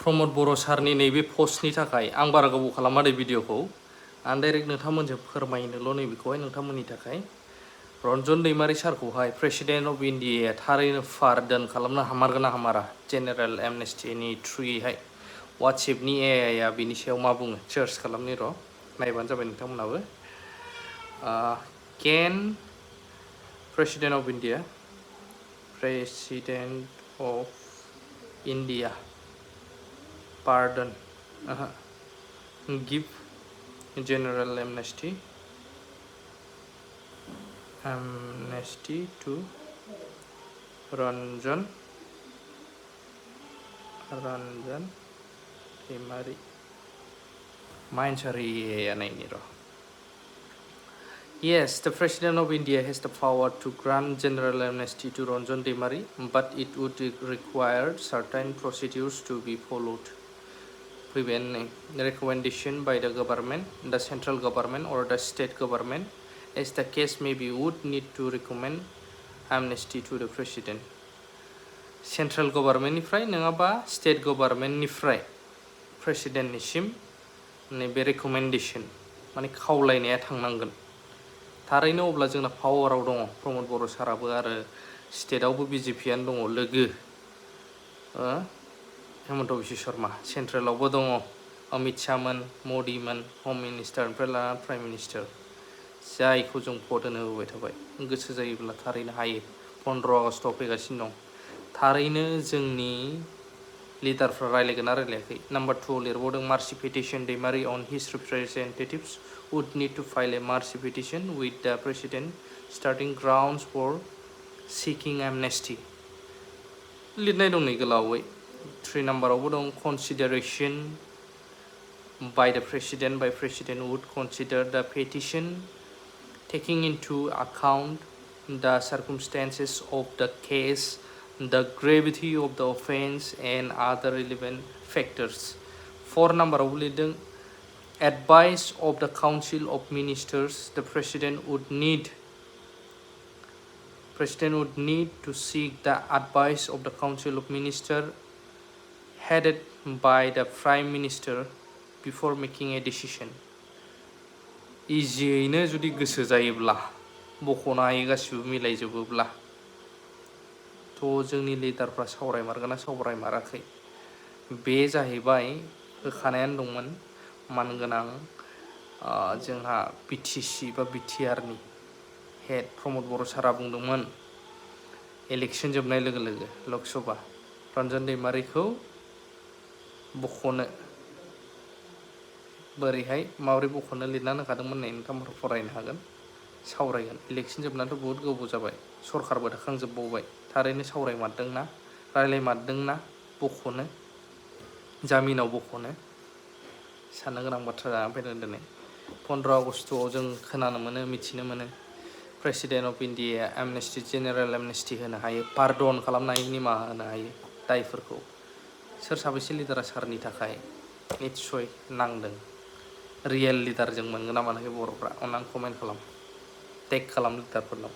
प्रमद बर' सारनि नैबे पस्टनि थाखाय आं बारा गोबाव खालामा दे भिडिअखौ आं डाइरेक्ट नोंथांमोनजों फोरमायनोल' नैबेखौहाय नोंथांमोननि थाखाय रन्जन दैमारि सारखौहाय प्रेसिडेन्ट अफ इन्डियाया थारैनो पार्डन खालामनो हामारगोन ना हामारा जेनेरेल एमनेस्टिनि थ्रुयैहाय वाट्सएपनि एआइआ बिनि सायाव मा बुङो सार्च खालामनि र' नायबानो जाबाय नोंथांमोनाबो केन president of India pardon give general amnesty to Ranjan Daimari Yes, the President of India has the power to grant general amnesty to Ranjan Daimari, but it would require certain procedures to be followed. Preventing recommendation by the government, the central government or the state government, as the case may be, would need to recommend amnesty to the president. Central government निफ्राय नङाबा state government निफ्राय president निसिम नैबे recommendation माने खावलायनाया थांनांगोन थारैनो अब्ला जोंना पावाराव दङ प्रमद बर' साराबो आरो स्टेटआवबो बिजेपियानो दङ लोगो हेमन्त बिश्व शर्मा सेन्ट्रेलावबो दङ अमित शाहमोन मदिमोन हम मिनिस्टारनिफ्राय लानानै प्राइम मिनिस्टार जायखौ जों भट होनो होबाय थाबाय गोसो जायोब्ला थारैनो हायो 15 आगस्टआव फैगासिनो दं थारैनो जोंनि लिडारफ्रा रायलायगोन ना रायलायाखै नाम्बार 2 लिरबावदों मार्सि पिटिशन दैमारि on his representatives would need to file a mercy petition with the president starting grounds for seeking amnesty लिरनाय दं नै गोलावै 3 नाम्बारावबो दं consideration by the president would consider the petition taking into account the circumstances of the case the gravity of the offense and other relevant factors 4 नाम्बारावबो लिरदों advice of the council of ministers the president would need to seek the advice of the council of ministers headed by the prime minister before making a decision इजियैनो जुदि गोसो जायोब्ला बख'नो हायो गासिबो मिलायजोबोब्ला थ' जोंनि लिडारफ्रा सावरायमारगोन ना सावरायमाराखै बे जाहैबाय होखानायानो दंमोन मानगोनां जोंहा बिटिसि बा बिटिआरनि हेड प्रमद बर' सारा बुंदोंमोन इलेक्सन जोबनाय लोगो लोगो लकसभा रन्जन दैमारिखौ बख'नो बोरैहाय माबोरै बख'नो लिरना होखादोंमोन नै नोंथांमोनहा फरायनो हागोन सावरायगोन इलेक्सन जोबनानैथ' बहुद गोबाव जाबाय सरखारबो दाखांजोबबावबाय थारैनो सावरायमारदोंना रायलायमारदोंना बख'नो जामिनाव बख'नो साननो गोनां बाथ्रा जानानै फैदों दिनै 15 आगस्टआव जों खोनानो मोनो मिथिनो मोनो प्रेसिडेन्ट अफ इन्डिया एमनेस्टि जेनेरेल एमनेस्टि होनो हायो पार्डन खालामनो हायो निमाहा होनो हायो दायफोरखौ सोर साबैसे लिडारा सारनि थाखाय निस्सय नांदों रियेल लिडार जों मोनगोन ना मोनाखै बर'फ्रा अननानै कमेन्ट खालाम टेग खालाम लिडारफोरनाव